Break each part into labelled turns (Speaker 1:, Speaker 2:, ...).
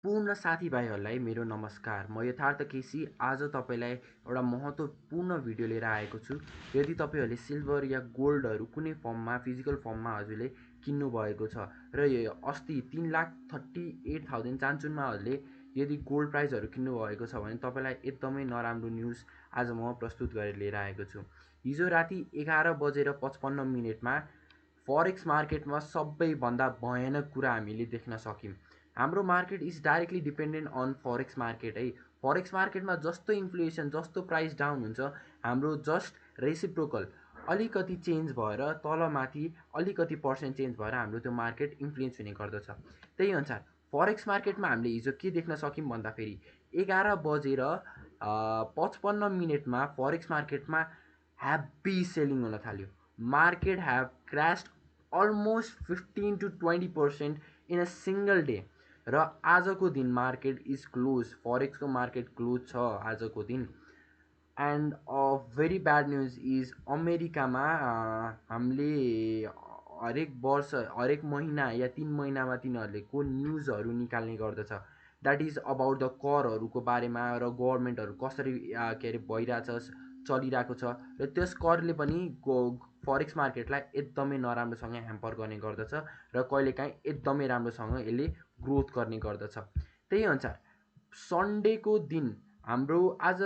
Speaker 1: पूर्ण साथीभाइहरूलाई मेरो नमस्कार। म यथार्थ केसी आज तपाईँलाई एउटा महत्त्वपूर्ण भिडियो लिएर आएको छु। यदि तपाईँहरूले सिल्भर या गोल्डहरू कुनै फर्ममा फिजिकल फर्ममा हजुरले किन्नुभएको छ र यो अस्ति 3,38,000 चान्चुनमाहरूले यदि गोल्ड प्राइजहरू किन्नुभएको छ भने तपाईँलाई एकदमै नराम्रो न्युज आज म प्रस्तुत गरेर लिएर आएको छु। हिजो राति 11:55 फरेक्स मार्केटमा सबैभन्दा भयानक कुरा हामीले देख्न सक्यौँ। हाम्रो market is directly dependent on forex market है। फरेक्स मार्केटमा जस्तो इन्फ्लेसन जस्तो प्राइस डाउन हुन्छ हाम्रो जस्ट रेसिप्रोकल अलिकति चेन्ज भएर तलमाथि अलिकति पर्सेन्ट चेन्ज भएर हाम्रो त्यो मार्केट इन्फ्लुएन्स हुने गर्दछ। त्यही अनुसार फरेक्स मार्केटमा हामीले हिजो के देख्न सक्यौँ भन्दाखेरि 11:55 फरेक्स मार्केटमा ह्याप्पी सेलिङ हुन थाल्यो। Market have crossed almost 15 to 20% in a single day र आजको दिन मार्केट इज क्लोज। फरेक्सको मार्केट क्लोज छ आजको दिन। And very bad news is अमेरिकामा हामीले हरेक वर्ष हरेक महिना या 3 महिनामा तिनीहरूले को न्युजहरू निकाल्ने गर्दछ। द्याट इज अबाउट द करहरूको बारेमा र गभर्मेन्टहरू कसरी के अरे भइरहेछ चलिरहेको छ र त्यस करले पनि फरेक्स मार्केटलाई एकदमै नराम्रोसँग ह्याम्पर गर्ने गर्दछ र कहिलेकाहीँ एकदमै राम्रोसँग यसले ग्रोथ गर्ने गर्दछ। त्यही अनुसार सन्डेको दिन हाम्रो आज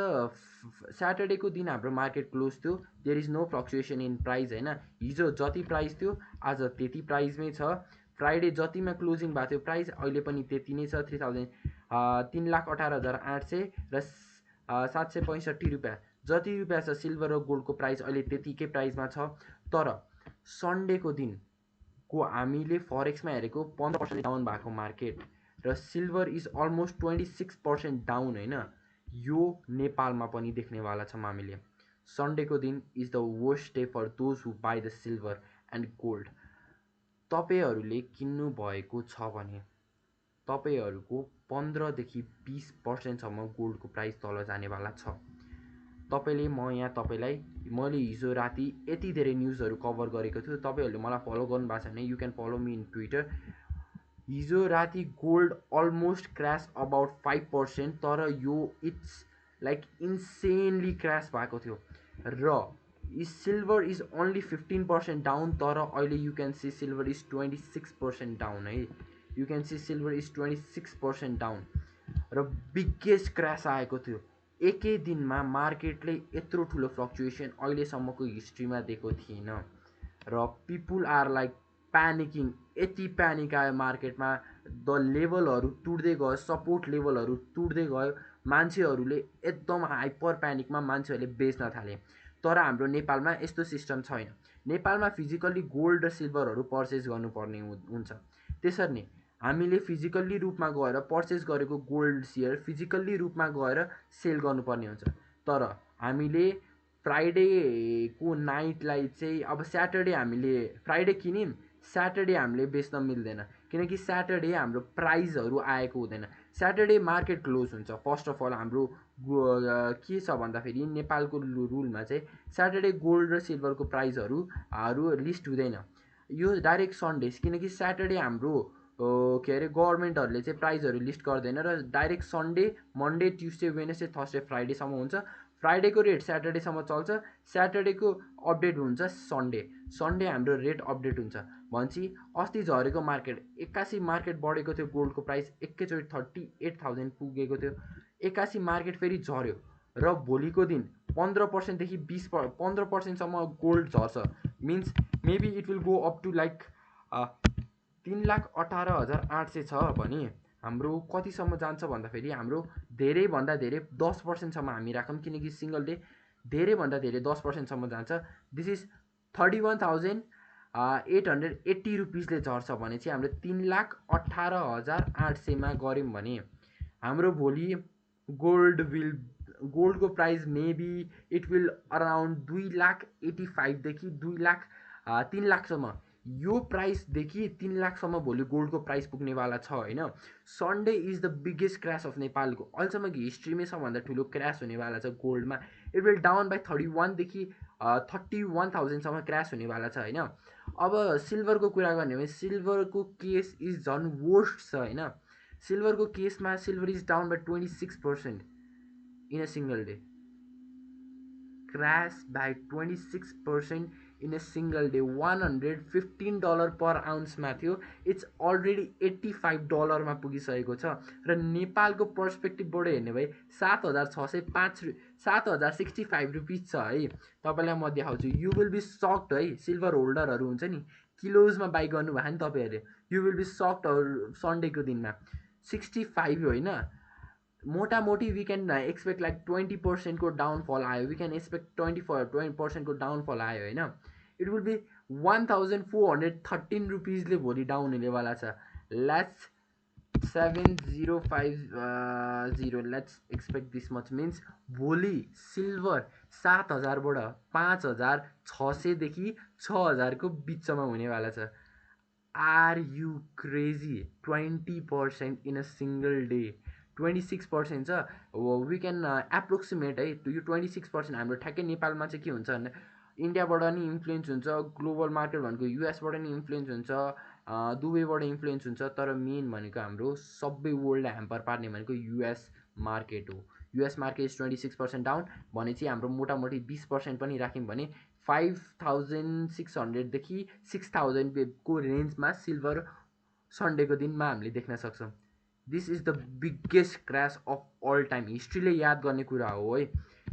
Speaker 1: स्याटरडेको दिन हाम्रो मार्केट क्लोज थियो। There is no fluctuation in price होइन। हिजो जति प्राइस थियो आज त्यति प्राइसमै छ। फ्राइडे जतिमा क्लोजिङ भएको थियो प्राइस अहिले पनि त्यति नै छ। 3,18,800 र 765 रुपियाँ जति रुपियाँ छ सिल्भर र गोल्डको प्राइस अहिले त्यतिकै प्राइसमा छ। तर सन्डेको दिनको हामीले फरेक्समा हेरेको 15% डाउन भएको मार्केट र सिल्भर इज अलमोस्ट 26% डाउन होइन। यो नेपालमा पनि देख्नेवाला छौँ हामीले। सन्डेको दिन is the worst day for those who buy the silver and gold. तपाईँहरूले किन्नु भएको छ भने तपाईँहरूको 15 देखि 20% गोल्डको प्राइस तल जानेवाला छ। मैले हिजो राति यति धेरै न्युजहरू कभर गरेको छु। तपाईँहरूले मलाई फलो गर्नुभएको छ भने you can follow me in Twitter. हिजो राति गोल्ड अलमोस्ट क्रास अबाउट 5%, तर यो इट्स लाइक इन्सेनली क्रास भएको थियो र सिल्भर इज ओन्ली 15% डाउन। तर अहिले you can see silver is 26% down है। You can see silver is 26% down र बिगेस्ट क्रास आएको थियो। एकै दिनमा मार्केटले यत्रो ठुलो फ्लक्चुएसन अहिलेसम्मको हिस्ट्रीमा दिएको थिएन र पिपुल आर लाइक प्यानिकिङ। यति प्यानिक आयो मार्केटमा, द लेभलहरू टुट्दै गयो, सपोर्ट लेभलहरू टुट्दै गयो। मान्छेहरूले एकदम हाइपर प्यानिकमा मान्छेहरूले बेच्न थाले। तर हाम्रो नेपालमा यस्तो सिस्टम छैन। नेपालमा फिजिकल्ली गोल्ड र सिल्भरहरू पर्चेस गर्नुपर्ने हुन्छ। त्यसरी नै हामीले फिजिकल्ली रूपमा गएर पर्चेस गरेको गोल्ड सेयर फिजिकल्ली रूपमा गएर सेल गर्नुपर्ने हुन्छ। तर हामीले फ्राइडेको नाइटलाई चाहिँ अब स्याटरडे हामीले फ्राइडे किन्यौँ, स्याटरडे हामीले बेच्न मिल्दैन किनकि स्याटरडे हाम्रो प्राइजहरू आएको हुँदैन। स्याटरडे मार्केट क्लोज हुन्छ। फर्स्ट अफ अल हाम्रो के छ भन्दाखेरि नेपालको रुलमा चाहिँ स्याटरडे गोल्ड र सिल्भरको प्राइजहरू लिस्ट हुँदैन। यो डाइरेक्ट सन्डेज, किनकि स्याटरडे हाम्रो के अरे गभर्मेन्टहरूले चाहिँ प्राइजहरू लिस्ट गर्दैन र direct Sunday Monday Tuesday Wednesday Thursday फ्राइडेसम्म हुन्छ। फ्राइडेको रेट स्याटरडेसम्म चल्छ। स्याटरडेको अपडेट हुन्छ सन्डे। सन्डे हाम्रो रेट अपडेट हुन्छ। भनेपछि अस्ति झरेको मार्केट 81 मार्केट बढेको थियो। गोल्डको प्राइस एकैचोटि 38,000 पुगेको थियो। 81 मार्केट फेरि झऱ्यो र भोलिको दिन 15% देखि 15%सम्म गोल्ड झर्छ। Means maybe it will go up to like 3,18,800 छ भने हाम्रो कतिसम्म जान्छ भन्दाखेरि हाम्रो धेरैभन्दा धेरै 10%सम्म हामी राखौँ, किनकि सिङ्गल डे धेरैभन्दा धेरै 10%सम्म जान्छ। दिस इज 31,880 रुपिसले झर्छ भने चाहिँ हाम्रो 3,18,800मा गऱ्यौँ भने हाम्रो भोलि गोल्डको price maybe it will around 2,85,000देखि 3,00,000सम्म। यो प्राइसदेखि 3,00,000सम्म भोलि गोल्डको प्राइस पुग्नेवाला छ होइन। Sunday is the biggest crash of नेपालको अहिलेसम्मको हिस्ट्रीमै सबभन्दा ठुलो क्रास हुनेवाला छ गोल्डमा। इट विल डाउन बाई 31देखि 31,000सम्म क्रास हुनेवाला छ होइन। अब सिल्भरको कुरा गर्ने हो भने सिल्भरको केस इज झन् वर्स्ट छ होइन। सिल्भरको केसमा silver is down by 26% in a single day, crash by 26% in a single day. $115 per ounce मा थियो, इट्स अलरेडी $85 मा पुगिसकेको छ। र नेपालको पर्सपेक्टिभबाट हेर्ने भए 7,665 रुपिस छ है। तपाईँलाई म देखाउँछु, यु विल बी सक्ड है। सिल्भर होल्डरहरू हुन्छ नि, किलोजमा बाई गर्नुभयो नि तपाईँहरूले, यु विल बी सक्ड। सन्डेको दिनमा 65 होइन, मोटामोटी वी क्यान एक्सपेक्ट लाइक 20% को डाउनफल आयो, वी क्यान एक्सपेक्ट 20% को डाउनफल आयो होइन। इट विल बी 1413 रुपिसले भोलि डाउन हुनेवाला छ। Let's 7050 let's expect this much means भोलि सिल्भर 7000बाट 5600 देखि 6000 को बिचमा हुनेवाला छ। Are you crazy? 20% in a single day, 26% छ। वी क्यान एप्रोक्सिमेट है यो 26% हाम्रो ठ्याक्कै नेपालमा चाहिँ के हुन्छ भने इन्डियाबाट नि इन्फ्लुएन्स हुन्छ, ग्लोबल मार्केट भनेको युएसबाट नि इन्फ्लुएन्स हुन्छ, दुबईबाट इन्फ्लुएन्स हुन्छ, तर मेन भनेको हाम्रो सबै वर्ल्डलाई ह्याम्पर पार्ने भनेको युएस मार्केट हो। युएस मार्केट 26% डाउन भनेपछि हाम्रो मोटामोटी 20% पनि राख्यौँ भने 5600 देखि 6000 को रेन्जमा सिल्भर सन्डेको दिनमा हामीले देख्न सक्छौँ। This is the biggest crash of all time, हिस्ट्रीले याद गर्ने कुरा हो है।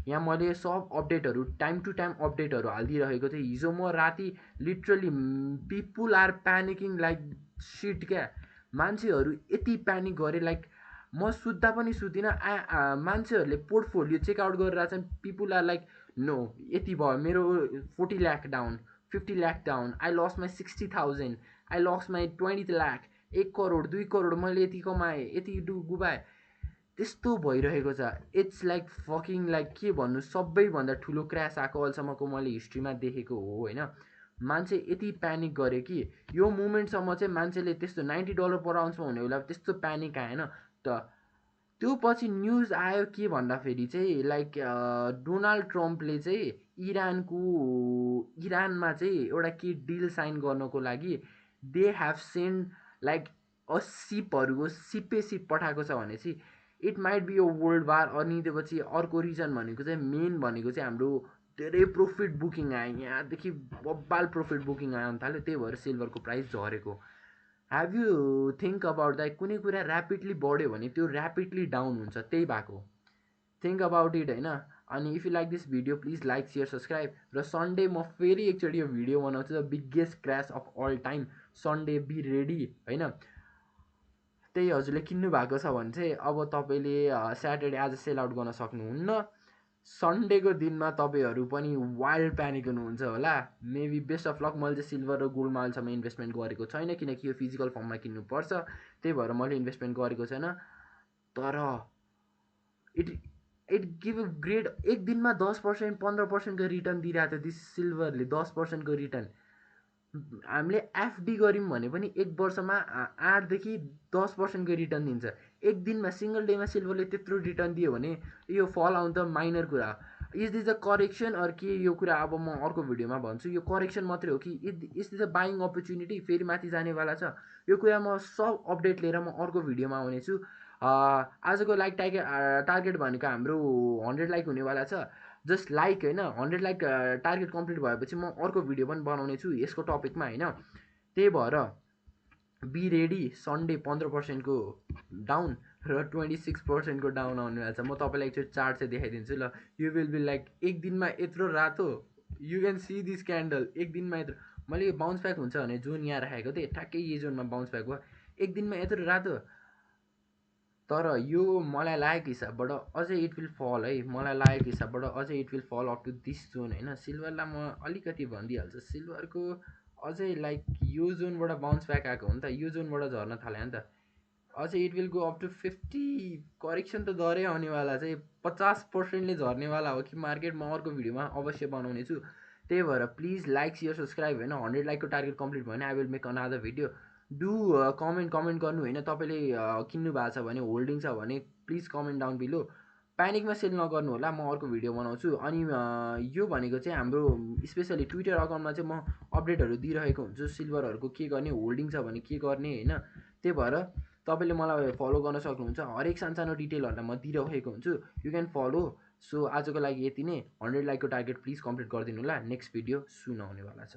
Speaker 1: यहाँ मैले सब अपडेटहरू टाइम टु टाइम अपडेटहरू हालिदिइरहेको थिएँ। हिजो म राति literally people are panicking like shit क्या, मान्छेहरू यति प्यानिक गरे लाइक म सुत्दा पनि सुतिनँ। मान्छेहरूले पोर्टफोलियो चेकआउट गरेर चाहिँ पिपुल आर लाइक नो यति भयो, मेरो 40 lakh down, 50 lakh down, I lost my 60,000, I lost my 20 lakh, 1 crore 2 crore मैले यति कमाएँ, यति गुबाएँ, त्यस्तो भइरहेको छ। इट्स लाइक फकिङ लाइक के भन्नु, सबैभन्दा ठुलो क्रास आएको अहिलेसम्मको मैले हिस्ट्रीमा देखेको हो होइन। मान्छे यति प्यानिक गरे कि यो मोमेन्टसम्म चाहिँ मान्छेले त्यस्तो $90 पर आउन्समा हुने बेला त्यस्तो प्यानिक आएन। त त्यो पछि न्युज आयो के भन्दाखेरि चाहिँ लाइक डोनाल्ड ट्रम्पले चाहिँ इरानमा चाहिँ एउटा के डिल साइन गर्नको लागि दे हेभ सेन्ड लाइक सिपहरूको सिप पठाएको छ भनेपछि it might be a world war. अनि त्यो पछि अर्को रिजन भनेको चाहिँ मेन भनेको चाहिँ हाम्रो धेरै प्रफिट बुकिङ आयो, यहाँदेखि बब्बाल प्रफिट बुकिङ आउनु थाल्यो, त्यही भएर सिल्भरको प्राइस झरेको। Have you think about that? कुनै कुरा ऱ्यापिडली बढ्यो भने त्यो ऱ्यापिडली डाउन हुन्छ, त्यही भएको थिङ्क अबाउट इट होइन। अनि if you like this video please like share subscribe. र सन्डे म फेरि एकचोटि यो भिडियो बनाउँछु, the biggest crash of all time Sunday, be ready होइन। त्यही हजुरले किन्नु भएको छ भने चाहिँ अब तपाईँले स्याटरडे आज सेल आउट गर्न सक्नुहुन्न। सन्डेको दिनमा तपाईँहरू पनि वाइल्ड प्यानिक हुनुहुन्छ होला। Maybe best of lock. मैले चाहिँ सिल्भर र गोल्डमा अहिलेसम्म इन्भेस्टमेन्ट गरेको छैन, किनकि यो फिजिकल फर्ममा किन्नुपर्छ, त्यही भएर मैले इन्भेस्टमेन्ट गरेको छैन। तर इट गिभ अ ग्रेट, एक दिनमा 10% 15%को रिटर्न दिइरहेको थियो दिस सिल्भरले, 10%को रिटर्न। हामीले एफडी गऱ्यौँ भने पनि एक वर्षमा 8 देखि 10%को रिटर्न दिन्छ। एक दिनमा सिंगल डेमा सिल्भरले त्यत्रो रिटर्न दियो भने यो फल आउनु त माइनर कुरा। Is this a correction or के, यो कुरा अब म अर्को भिडियोमा भन्छु। यो करेक्सन मात्रै हो कि is this a buying opportunity, फेरि माथि जानेवाला छ, यो कुरा म सब अपडेट लिएर म अर्को भिडियोमा आउनेछु। आजको लाइक टार्गेट भनेको हाम्रो 100 लाइक हुनेवाला छ। जस्ट लाइक होइन, 100 लाइक टार्गेट कम्प्लिट भएपछि म अर्को भिडियो पनि बनाउने छु यसको टपिकमा होइन। त्यही भएर बी रेडी। सन्डे 15% को डाउन र 26% को डाउन आउनेवाला छ। म तपाईँलाई एकचोटि चार्ट चाहिँ देखाइदिन्छु ल। यु विल बी लाइक एक दिनमा यत्रो रातो, you can see this candle, एक दिनमा यत्रो। मैले यो बााउन्स ब्याक हुन्छ भने जोन यहाँ राखेको थिएँ, ठ्याक्कै यो जोनमा बााउन्स ब्याक भयो, एक दिनमा यत्रो रातो। तर यो मलाई लागेको हिसाबबाट अझै इट विल फल है, मलाई लागेको हिसाबबाट अझै इट विल फल अप टु दिस जोन होइन। सिल्भरलाई म अलिकति भनिदिइहाल्छु, सिल्भरको अझै लाइक यो जोनबाट बााउन्स ब्याक आएको हो नि त, यो जोनबाट झर्न थाल्यो नि त, अझै it will go up to 50। Correction त डरै आउनेवाला चाहिँ 50%ले झर्नेवाला हो कि मार्केट, म अर्को भिडियोमा अवश्य बनाउने छु। त्यही भएर प्लिज लाइक सेयर सब्सक्राइब होइन। 100 लाइकको टार्गेट कम्प्लिट भयो भने I will make another video. Do comment गर्नु होइन, तपाईँले किन्नु भएको छ भने, होल्डिङ छ भने प्लिज कमेन्ट डाउन बिलो। प्यानिकमा सेल नगर्नु होला, म अर्को भिडियो बनाउँछु। अनि यो भनेको चाहिँ हाम्रो स्पेसली ट्विटर अकाउन्टमा चाहिँ म अपडेटहरू दिइरहेको हुन्छु, सिल्भरहरूको के गर्ने, होल्डिङ छ भने के गर्ने होइन। त्यही भएर तपाईँले मलाई फलो गर्न सक्नुहुन्छ। हरेक सानसानो डिटेलहरूलाई म दिइरहेको हुन्छु। You can follow. सो आजको लागि यति नै। 100 लाइकको टार्गेट प्लिज कम्प्लिट गरिदिनु होला। नेक्स्ट भिडियो सुन आउनेवाला छ।